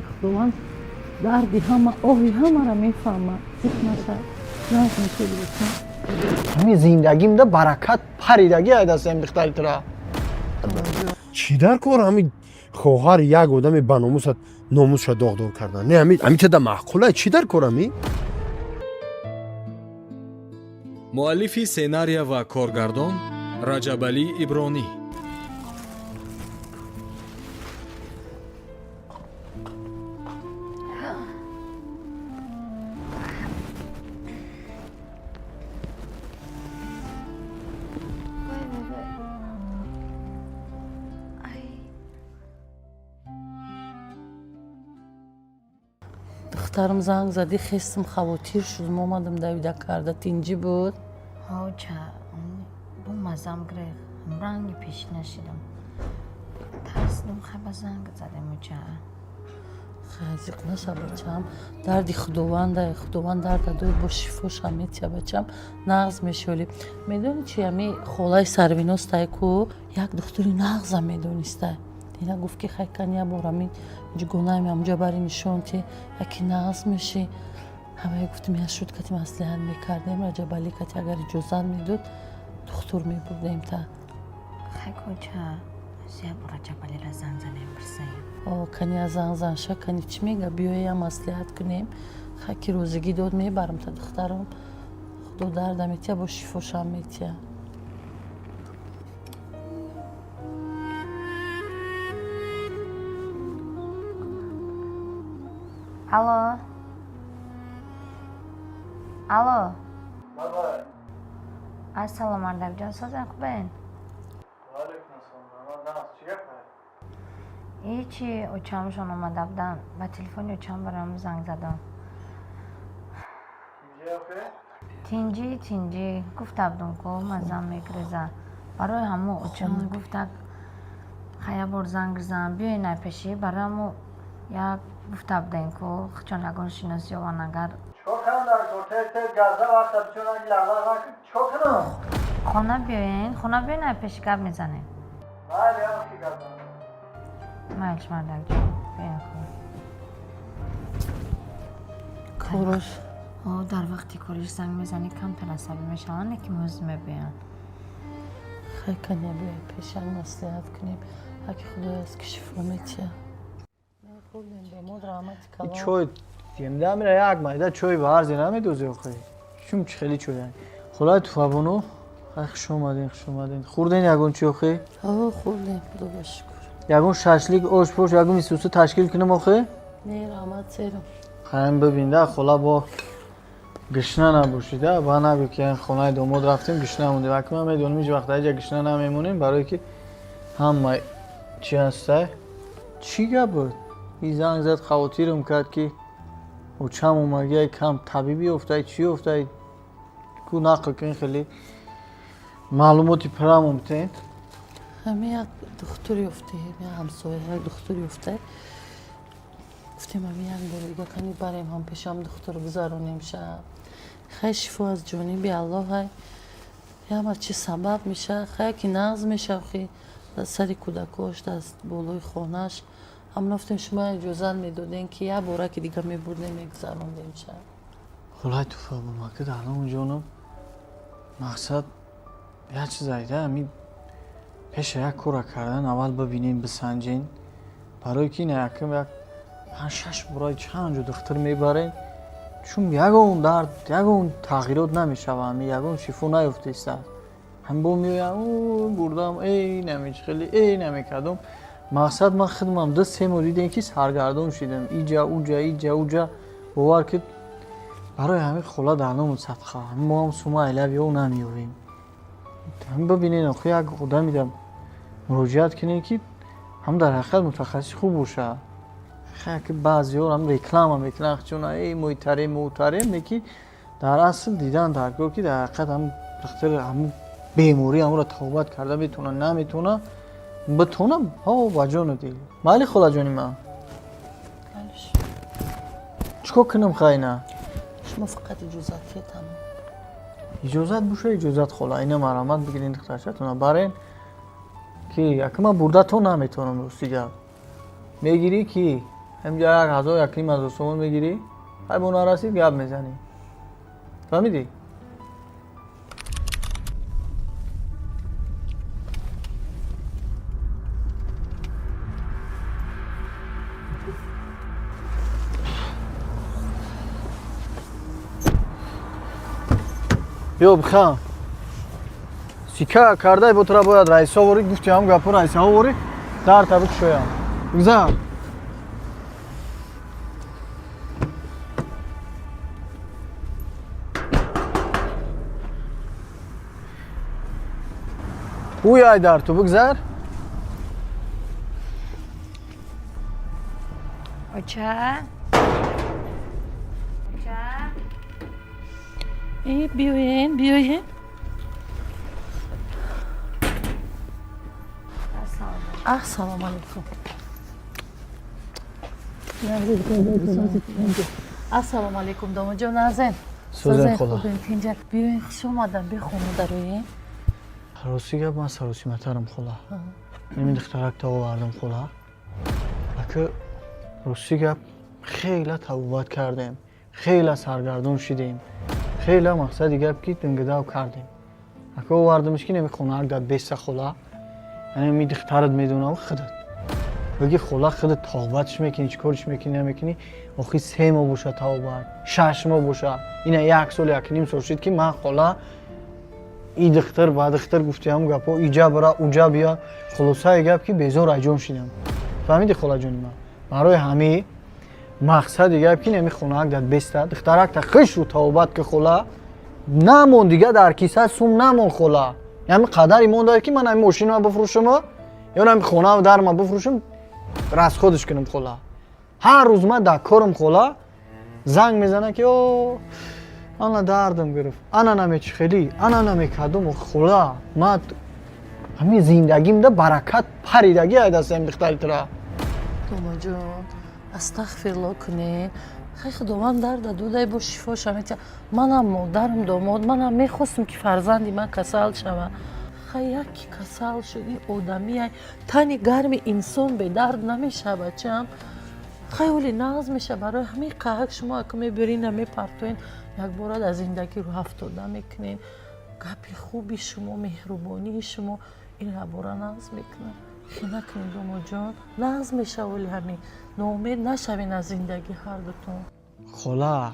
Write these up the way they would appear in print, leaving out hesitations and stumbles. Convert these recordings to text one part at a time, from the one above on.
Худованд дарди ҳама, оҳи ҳамаро мефаҳмад. Зиқ наша, нағз мешавӣ, бачам. Ҳамин зиндагимда баракат паридагӣ ай дастаем духтари тура. Чӣ дар кор ҳамин хоҳар як одаме ба номусат номусша доғдор кардан? Не, ҳамин теда маъқула? Чӣ дар кор ҳамин? Муаллифи сценария ва коргардон Раҷабалӣ Ибронӣ. Вай, вай, вай. Ай. Духтарам, занг задӣ, хестам, хавотир шудам, омадам давида карда. Тинҷӣ буд? Ҳоча, бо мазам гирифт. Ранги пешӣ нашидам. Тарсидам, хаба занг задем, оча. Хай, зиқ наша, бачам. Дарди Худованда, Худованд дарда дод, бо шифоша метия, бачам, нағз мешавӣ. Медонӣ чи, ами холаи Сарвиностай ку як духтури нағза медонистай. Дина гуфт, ки хай, кан як бор ами ҷугонаем амҷа бари нишон ти, яки нағз мешӣ. Ҳамае гуфтем, я шуд, кати маслиҳат мекардем, Раҷабалӣ кати, агар иҷозат медод, духтур мебурдем та. Хай, коча. Як бор Раҷабалиро занг занем, пурсем. О, кани я занг занша, кани чӣ мега, биёям маслиҳат кунем. Хай, ки розигӣ дод, мебарам та, духтарам. Худо дарда метия, бо шифошам метия. Алло. Алло. Ассалому алайкум, созен, хубен? Ҳечи, очамшон омада буданд. Ба телефони очам бароям занг задам. Тинҷӣ, тинҷӣ. Гуфта будам ку мазам мегиреза. Барои ҳамо очам гуфтак, хай, як бор занг зан, биёй най пешӣ, барои ҳамо як гуфта будем ку чон ягон шинос ёван агар. Чикор кунам дар кор? Тез тез газа вақта бисёр наги, лағлағ накун. Чикор кунам? Хона биёен, хона биёен, най пеши гап мезанем. Майли, ам ки газа. Майлиш, мардакҷон, биёен хона. Корош. О, дар вақти кориш занг мезанӣ, камтар асабӣ мешаванд, не ки мӯз мебиёянд. Хай, каня биёй пешам, маслиҳат кунем, ҳаки Худои аст, ки шифо метия. Хӯрдем, домод, раҳмати калон. Чой емда мира, як майда чой ба арзе намедозӣ охи. Чум чи хеле чой. Хулай туфабону, хай, хуш омадин, хуш омадин. Хӯрден ягон чи охи? О, хӯрдем, Худо ба шукр. Ягон шашлик, ош пош, ягон исуса ташкил кунам охи? Не, раҳмат, серам. Хайм, бибинда, хола, бо гишна набошида, ба нагӯ ки хонаи домод рафтем, гишна мондем. Аки ман медонам, ҳеҷ вақт аҷа гишна намемонем, барое ки ҳама чи ҳастай. Чӣ гап буд? И занг зад, хавотирам кард, ки очам омагиай, кам табиб ёфтай, чӣ ёфтай, ку нақл кун, хеле маълумоти пуррамон битен. Ҳами як духтур ёфтем, як ҳамсоя як духтур ёфтай. Гуфтем, ҳами як бор дига кани барем, ҳам пешам духтур гузаронем ша. Хай, шифо аз ҷониби Аллоҳ, ҳай, ҳама чи сабаб меша. Хай, ки нағз меша, хи дар сари кӯдакош, дар болои хонааш. Ҳам нафтем, шумо иҷозат медодем, ки як бора ки дига мебурдем, мегузарондем ша. Хулай туфа бумаки дарном ҷонам, мақсад як чиз айда, ҳами пеша як кора кардан аввал бибинем, бисанҷен, барое ки ина якм як панҷ шаш бора чанд ҷо духтур мебарем, чун ягон дард, ягон тағйирот намешава, ҳами ягон шифо наёфтеста. Ҳам бо меоям, бурдам, эй нами хеле, эй намекардам. Мақсад, ман худмам 2-3 моҳ дидем, ки саргардон шидам, иҷа уҷа, иҷа уҷа, бовар ки барои ҳамин хола дарному садқа мо ҳам сума айлаби ё намеёвем. Ҳам бибинед, охи як одамида муроҷиат кунед, ки ҳам дар ҳақиқат мутахассис хуб бошад. Хай, ки баъзеҳо ҳам реклама мекунанд, чун эй мойтарем, мӯтарем, лекин дар асл дидан даркор, ки дар ҳақиқат ҳам духтур ҳамун беморӣ ҳамонро табобат карда метавона, наметавона, битонам ҳо, ба ҷону дил. Майли, холаҷони ман, чикор кунам, хайна? Шумо фақат иҷозат диҳед, тамом. Иҷозат боша, иҷозат, хола, ина марҳамат, бигирен, духтарчатона барен, ки яки ман бурда то наметавонам, рости гап. Мегирӣ ки Ҳамҷа 1000 1,5 ҳазор сомон мегирӣ, ҳай бо нарасид гап мезанӣ. Фаҳмидӣ? Биё бихам. Сика кардай бо тура бояд раисо ворӣ, гуфти ҳам гапо раисаҳо ворӣ, дар таби кушоям. Гузар. Ӯй дар ту бигзар. Оча, оча. Э, биёен, биёен. Ассалому алайкум. Ассалому алайкум, домоҷон, назен. Сӯзен, хола. Тинҷа, биёен, хуш омадан, бихону дароен. Рости гап, ман саросиматарам, хола. Ними духтаракта овардам, хола. Ака, рости гап, хела табобат кардем, хела саргардон шидем, хела мақсади гап ки дингидав кардем. Ака, овардамш ки неми хонаак дар беста, хола. Яъне ми духтарат медонам, худат бигӣ, хола, худат тоғбатш мекунӣ, чӣ кориш мекунӣ, намекунӣ. Охи 3 моҳ боша табобат, 6 моҳ боша, ина як сол, 1,5 сол шуд ки ман, хола, и духтар ба духтар гуфти ҳам гапо, иҷа бира, уҷа бия. Хулосаи гап ки безор айҷон шидам. Фаҳмиди, холаҷони ман? Барои ҳамин мақсади гап ки неми хонаак дар беста духтаракта хишру табобат ки, хола, намон дига дар киса сум намон, хола. Ҳами қадари монда ки ман ҳами мошинама бифурӯшам ё ҳами хонаам дарма бифурӯшам, расход ш кунам, хола. Ҳар рӯз ман дар корам, хола, занг мезана ки о, ана дардам гирифт, ана намечихелӣ, ана намекардум. Хола, ман ҳамин зиндагимда баракат паридагӣ ай дастаем духтари тура. Домоҷон, астағфирло кунед. Хай, Худованд дарда додай, бо шифоша метия. Манам модарам, домод, манам мехостум ки фарзанди ман касал шава. Хай, яке касал шуд, ин одамия, тани гарми инсон бедард намешава, бачам. Хай, оли нағз меша. Барои ҳамин қаҳак шумо ака мебирина мепартоен, якбора дар зиндагӣ рӯҳафтода мекунен. Гапи хуби шумо, меҳрубонии шумо ин ябора нағз мекунад. Хе накунед, домоҷон, нағз мешава оли ҳамин. Ноумед нашавен аз зиндагӣ ҳардутон. Хола,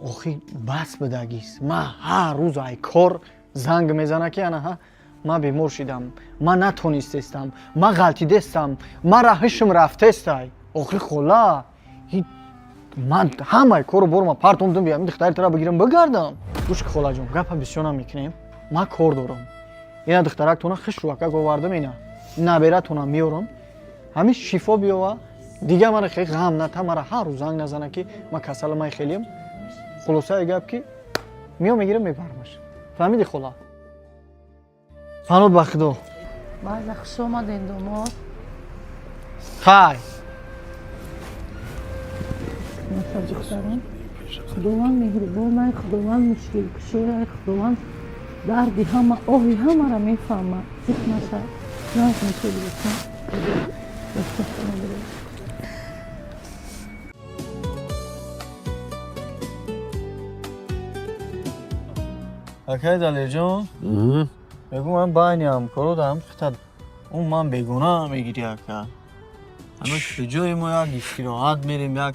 охи бас бидагист. Ман ҳар рӯз ай кор занг мезана ки анаҳа, ман бемор шидам, ман натонистестам, ман ғалтидестам, ман раҳишм рафтестай. Охи, хола, ман ҳамаи кору борма партомдум, биям духтари тура бигирам, бигардам. Гӯш ки, холаҷон, гапа бисёр намекунем, ман кор дорам. Ина духтарактона хишрӯакак овардам, ина набератона меорам, ҳамин шифо биёва. Дига мара хеле ғам ната, мара ҳар рӯз занг назана ки ман касала, ман хелиам. Хулосаи гап ки меом, мегирам, мебарамаш. Фаҳмиди, хола? Панод ба Худо. Майла, хуш омаден, домод. Хай. Духтарам, Худованд меҳрубонай, Худованд мушкилкушояй, Худованд дарди ҳама, оҳи ҳамаро мефаҳмад. Зиқ наша, нағз мешавӣ. Бачам. Акай Далерҷон, мегӯ, ман байни ҳамкоро дарам хита ун ман бегуна мегирӣ, ака. Ҳама ҷои мо як истироҳат мерем, як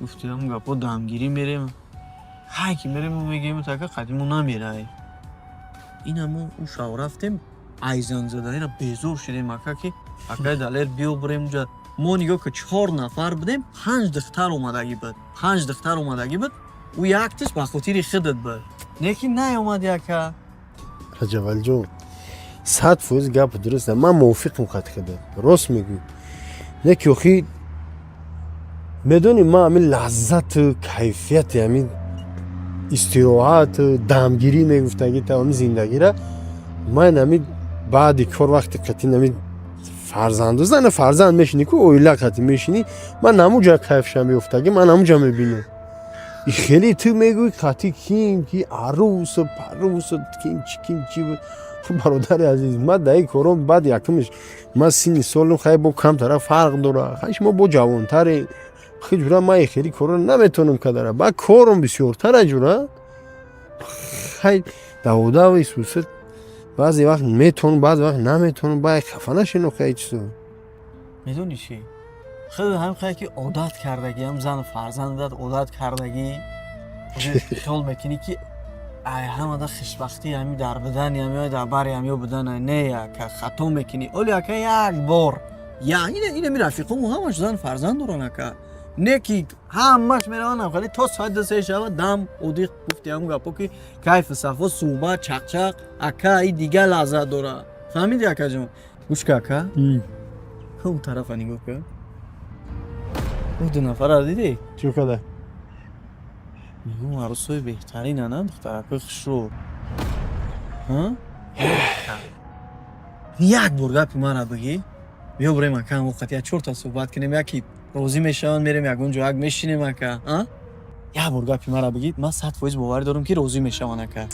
гуфтиам гапо, дамгирӣ мерем, ҳай ки мерем, мегӯем така қадимо намерай. Ина мо ӯ шав рафтем, айзангзадаира безор шудем, ака, ки акай Далер, биё бирем уҷа. Мо нигоҳ ки, чор нафар будем, панҷ духтар омадагӣ буд, панҷ духтар омадагӣ буд. Ӯ якташ ба хотири худат буд, не ки наомади, ака. Раҷабалиҷон, 100% гап дуруст, ман мувофиқам қати худат, рост мегӯӣ. Не ки охи медонӣ, ман ҳамин лаззату кайфияти ҳамин истироҳату дамгирӣ мегуфтагӣ та ҳамин зиндагира ман ҳамин баъди кор вақти қатӣ ҳамин фарзанду зана фарзанд мешинӣ ку, оила қатӣ мешинӣ, ман ҳамуҷа кайфша меёфтагӣ, ман ҳамуҷа мебинам. И хеле ту мегӯӣ қатӣ ким ки арӯсу парӯсу ким чи, ким чи буд. Бародари азиз, ман дар ин кором баъд якумш ман синни солам хай бо камтара фарқ дора, хай шумо бо ҷавонтаре. Хи ҷура, ман хели корро наметавонам кардара, баъд кором бисёртара ҷура. Хай даводави сусад, баъзе вақт метавонам, баъзе вақт наметавонам. Баъд хафа нашино, хай чизо. Медонӣ чӣ, худ ҳам хай ки одат кардагӣ, ҳам зану фарзандат одат кардагӣ, хиёл мекунӣ ки ай ҳамада хушбахтӣ ҳами дар будани ҳами дар бари ҳамё будан. Не, ака, хато мекунӣ. Оли, ака, як бор я инами рафиқому ҳамаш зан фарзанд доран, ака, не ки ҳамаш мераванд хали то соати 2-3 шава дам одиқ гуфти ҳамун гапо ки кайфу сафо, суҳбат, чақчақ, ака, и дигар лаззат дора. Фаҳмиди, акаҷон? Гӯш ка, ака, он тарафа нигоҳ кун, ӯ ду нафара дидӣ? Чӣ када? Мегӯм, арӯсҳои беҳтарина, на, духтаракҳои хушрӯ. Як бор гапи мара бигӣ, биё бурем, ака, ҳамон қати як чорта суҳбат кунем, яки розӣ мешаванд, мерем ягон ҷо як мешинем, ака. Як бор гапи мара бигӣ, ман 100% боварӣ дорам, ки розӣ мешаванд, ака.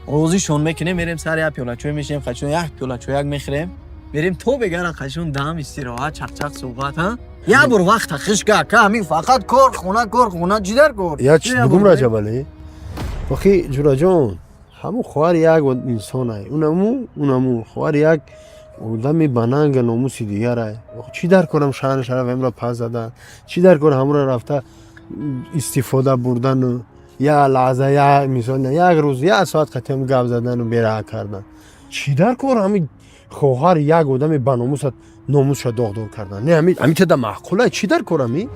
Розишон мекунем, мерем сари як пиёла чой мешинем, қачон як пиёла чояк мехӯрем, мерем то бегара, қачон дам, истироҳат, чақчақ, суҳбат. Як бор вақта хишка, ака, ҳамин фақат кор, хона, кор, хона, чӣ дар кор? Як чиз бугум, Раҷабалӣ. Охи, ҷураҷон, ҳамун хоҳари як инсонай, унаму унаму хоҳари як одами ба нанга номуси дигарай. Чӣ дар корам шаъну шараф ҳамро пас задан? Чӣ дар кор ҳамро рафта истифода бурдану як лаҳза, як мисол, як рӯз, як соат қатиам гап задану бераҳа кардан? Чӣ дар кор ҳами хоҳари як одами ба номусат номусша доғдор кардан? Не, ҳами теда маъқула? Чӣ дар кор ҳами?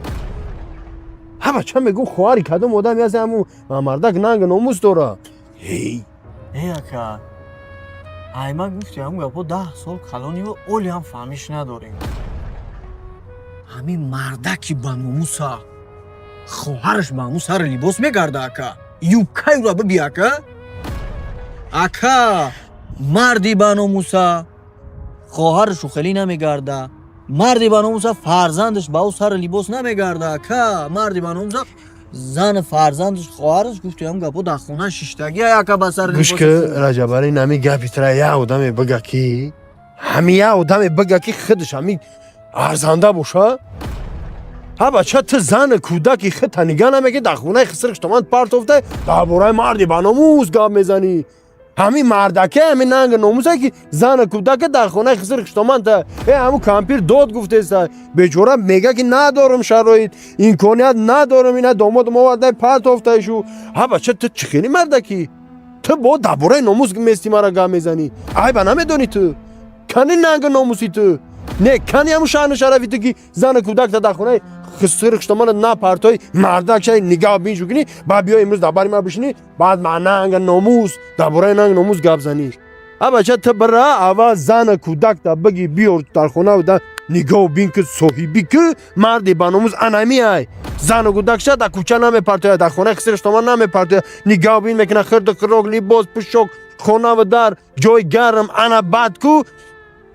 Ҳа, бача, мегӯм, хоҳари кадом одаме ҳаст, ҳамун мардак нанга номус дора? Ҳей! Э, ака, ай ман гуфти ҳамун гапо, 10 сол калониву оли ҳам фаҳмиш надорем. Ҳамин мардаки ба номуса хоҳараш ба ҳамун сари либос мегарда, ака, юбкаюра биби, ака. Ака, марди ба номуса хоҳарашу хеле намегарда, марди ба номуса фарзандаш ба ӯ сари либос намегарда, ака, марди ба номуса зани фарзандаш, хоҳараш, гуфти ҳамун гапо, дар хона шиштагӣ, ака, ба сари Гӯш ки, Раҷабалӣ, нами гапи тра як одаме бига, ки ҳами як одаме бига, ки худаш ҳами арзанда боша. Ҳа, бача, ту зани кӯдаки худта нигаҳ намекунӣ, дар хонаи хисрихтоман партофта, дар бораи марди ба номус гап мезанӣ. Ҳамин мардаке, ҳамин нанги номусе, ки зани кӯдака дар хонаи хисрихтоман та э ҳамун кампир дод гуфтеста, бечора мега, ки надорам шароит, имконият надорам, ина домодам оварда партофтаишу. Ҳа, бача, ту чӣ хели мардаки? Ту бо дар бораи номус мести мара гап мезанӣ? Айба намедонӣ ту? Кани нанги номуси ту? Не, кани ҳамун шаъну шарафи ту, ки зани кӯдакта дар хонаи хисрихтомана напартои, мардак шаи нигаҳ биншу кунӣ, баъд биё имрӯз дар бари ман бишинӣ, баъд ма нанга номус, дар бораи нанг номус гап занӣ? А, бача, ту бира аввал зана кӯдакта биги, биёр дар хона да нигоҳ бин, ки соҳибӣ ки марди ба номус анами ай зану кӯдакша дар кӯча намепартояд, дар хонаи хисрихтоман намепартояд, нигоҳ бин мекунад, хирду хирок, либос, пӯшок, хонаву дар ҷои гарм. Ана баъд ку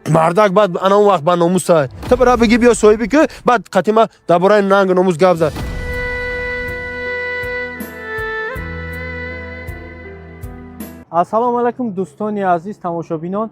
мардак баъд ана он вақт ба номусай. Ту бира биги, биё, соҳибӣ ки, баъд қатима дар бораи нангу номус гап зад. Ассалому алайкум, дӯстони азиз, тамошобинон.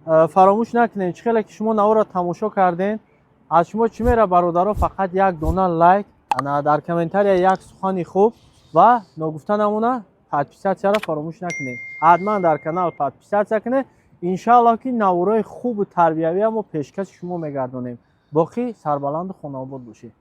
Фаромӯш накунед, чӣ хеле ки шумо наворро тамошо кардем, аз шумо чӣ мера, бародаро? Фақат як дона лайк, ана дар комментария як сухани хуб ва ногуфта намона, подписатсияро фаромӯш накунед. Ҳатман дар канал подписатсия кунед. Иншааллоҳ, ки наворои хубу тарбиявия мо пешкаши шумо мегардонем. Боқӣ сарбаланду хонаобод бошед.